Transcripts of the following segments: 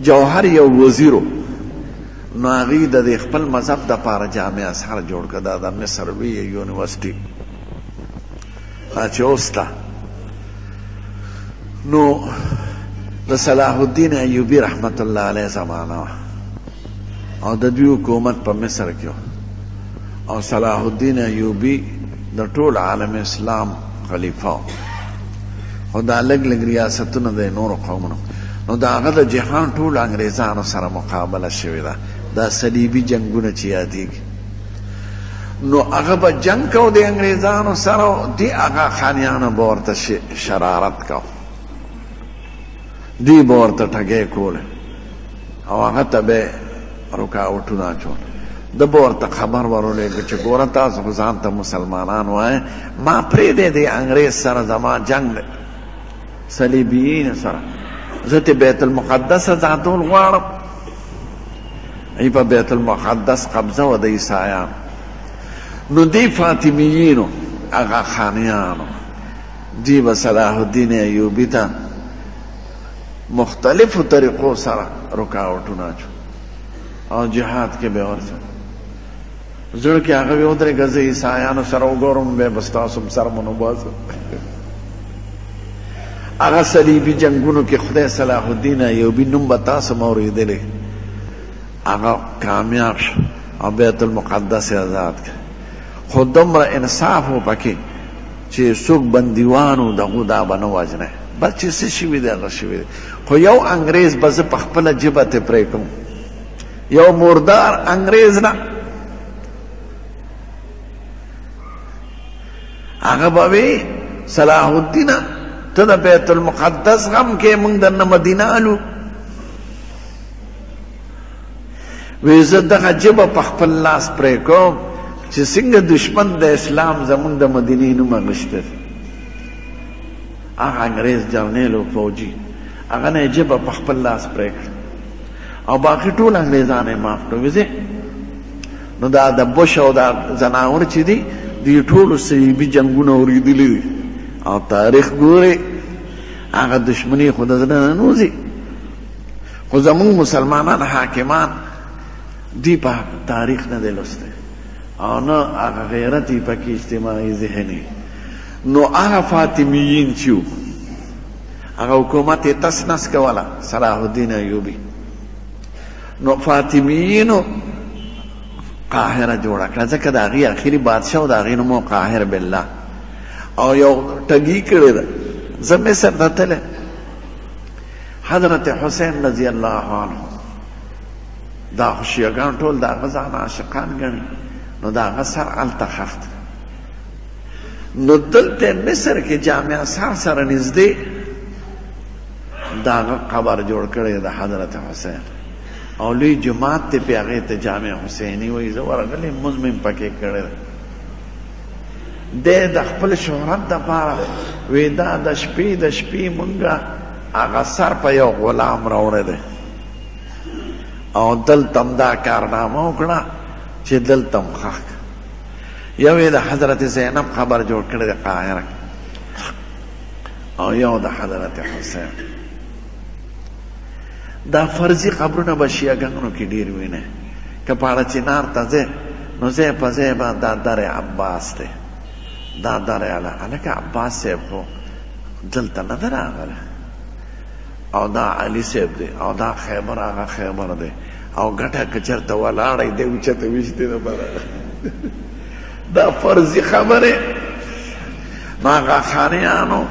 جوهر یو وزیر و، نو هغوی د دې خپل مذهب دپاره جامع ازهر جوړ کړ، دا د مصر لویه یونیورسټي دا چې اوس ده. نو د صلاح الدین ایوبي رحمت الله علیه زمانه وه او د دوی حکومت په مصر کې او صلاح الدین ایوبي د ټول عالم اسلام خلیفه خو دا لږ لږ ریاستونه د نورو قومونو، نو د هغه د جهان ټولو انګریزانو سره مقابله شوې ده. دا صلیبي جنګونه چې یادېږي، نو هغه به جنګ کو د انګریزانو سره، دی هغه خانیانو به ورته شرارت کو، دی به ورته ټګۍ کوله او هغه ته به رکاوټونه اچول. ده به ورته خبر ورولېږه چې ګوره تاسو خو ځان ته مسلمانان وایئ، ما پرېږدی دې انګرېز سره زما جنګ دی، صلیبیین سره، زه ترې بیت المقدس ازادول غواړم. ای په بیت المقدس قبضه وه د عیسایانو. نو دې فاطمیینو هغه خانیانو دوی به صلاح الدین ایوبي ته مختلفو طریقو سره رکاوټونه اچول او جهاد کې به ورسره زړه کې هغه ودرېږه، زه عیسایانو سره وګورم بیا به ستاسو هم سر مونږ وباسم. هغه صلیبي جنګونو کې خدای صلاح الدین ایوبي نوم به تاسو هم اورېدلی، هغه کامیاب شو او بیت المقدس یې ازاد کړ. خو دومره انصاف و پکې چې څوک بندیوان وو د هغو دا به نه وژنی، بس چې څه شوي دي هغه شوي دي. خو یو انګریز به زه په خپله ژبه ترې پرې کوم، یو مردار انګریز نه، هغه به وي صلاح الدین ته د بیت المقدس غم کې موږ درنه مدینه الو. وی زه دغه ژبه په خپل لاس پرې کوم چې څنګه دشمن د اسلام زمونږ د مدینې نوم اخیستی. هغه انګریز جرنیل او فوجي هغه نه ژبه په خپل لاس پرې کړه او باقي ټول انګریزان یې معاف کړو. وی نو دا د بوش او دا ځناور چې دي، دوی ټولو صلیبي جنګونه اورېدلي دي او تاریخ ګوري، هغه دشمني خو د زړه نه نه وځي. خو زموږ مسلمانان حاکمان دوی په تاریخ نه دی لوستی او نه هغه غیرت یې پکې اجتماعي ذهني. نو هغه فاطمیین چې وو هغه حکومت یې تس نس کوله صلاح الدین ایوبي، نو فاطمیینو قاهره جوړه کړه، ځکه د هغې اخري بادشاه او د هغې نوم قاهر بالله، او یو ټګي کړې ده. زه مصر ته تللی، حضرت حسین رضی الله عنه دا خو شیعګان ټول د هغه ځان عاشقان ګڼي، نو د هغه سر هلته ښخ دی. نو دلته مصر کې جامع سر سره نږدې د هغه قبر جوړ کړی د حضرت حسین، او لوی جومات دی پې هغې ته جامع حسیني وایي. زه ورغلی لمونځ مې هم پکې کړی دی. دی د خپل شهرت دپاره وی دا د شپې د شپې مونږه هغه سر په یو غلام راوړی دی او دلته هم دا کارنامه وکړه چې دلته هم ښخ کړه. یو یې د حضرت زینب قبر جوړ کړی دی قاهره او یو د حضرت حسین. دا فرضي قبرونه به شیعه ګانو کې ډېر وینئ. که پاړه چنار ته ځې نو ځای په ځای به دا در عباس دی، دا در علا. هلکه عباس صاحب خو دلته نه دی راغلی، او دا علي صاحب دی، او دا خیبر هغه خیبر دی، او ګټه که چېرته ولاړی دی اوچته ویشتې ده بره. دا فرضي خبرې. نو هغه خانیانو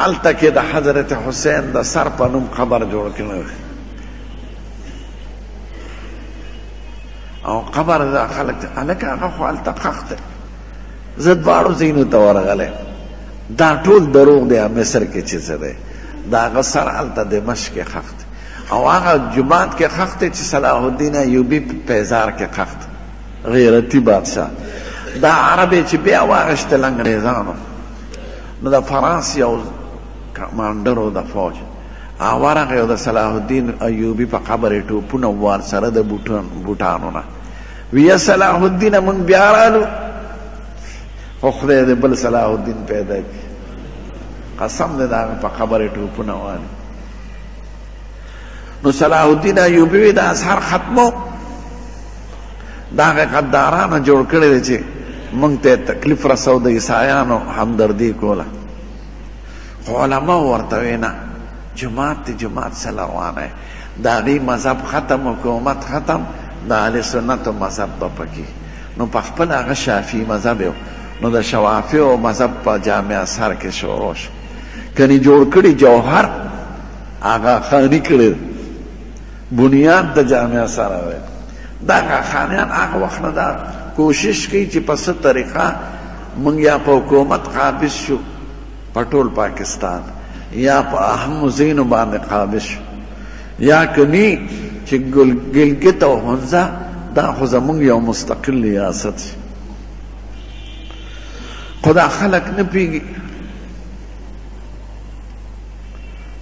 هلته کې د حضرت حسین د سر په نوم قبر جوړ کړی او قبر دا خلک هلکه هغه خو هلته ښخ دی. زه دواړو ځایونو ته ورغلی، دا ټول دروغ دی. مصر کې چې څه دی د هغه سر هلته دمشق کې ښخ دی، او هغه جومات کې ښخ دی چې صلاح الدین ایوبي پیزار کې ښخ دی، غیرتي بادشاه. دا عرب یې چې بیا واخیستل انګریزانو، نو د فرانس یو کمانډر و د فوج، هغه ورغی او د صلاح الدین ایوبي په قبر یې ټوپونه ووهل سره د بوټانو نه، ویه صلاح الدین مونږ بیا رالو، خو خدای دې بل صلاح الدین پیدا کړي. قسم دې د هغه په قبر یې ټوپونه والي. نو صلاح الدین ایوبي وی دا ازهر ختمو، دا هغه غدارانو جوړ کړی دی چې مونږ ته تکلیف رسو، د عیسایانو همدردي کوله. خو علما ورته وی نه، جماعت ته جماعت سره روانه، د هغې مذهب ختم، حکومت ختم، د اهل سنتو مذهب به پکې. نو په خپل هغه شافعي مذهب، نو د شوافیو مذهب په جامع ازهر کې شروع شو. کني جوړ کړي جوهر هغه خاني کړي بنیاد د جامع سره دی. دا خانیان هغه وخت نه دا کوشش کوي چې په څه طریقه مونږ یا په حکومت قابض شو په ټول پاکستان، یا په اهم زینو باندې قابض شو، یا کني چې ګلګت او هنزه دا خو زمونږ یو مستقل ریاست شي. خو دا خلک نه پیږي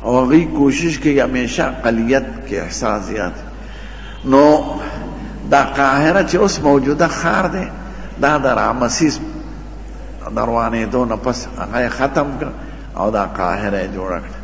او هغوی کوشش کوي همیشه اقلیت کې احساس زیات. نو دا قاهره چې اوس موجوده ښار دی، دا د رامسیس د روانېدو نه پس هغه یې ختم کړ او دا قاهره یې جوړه کړه.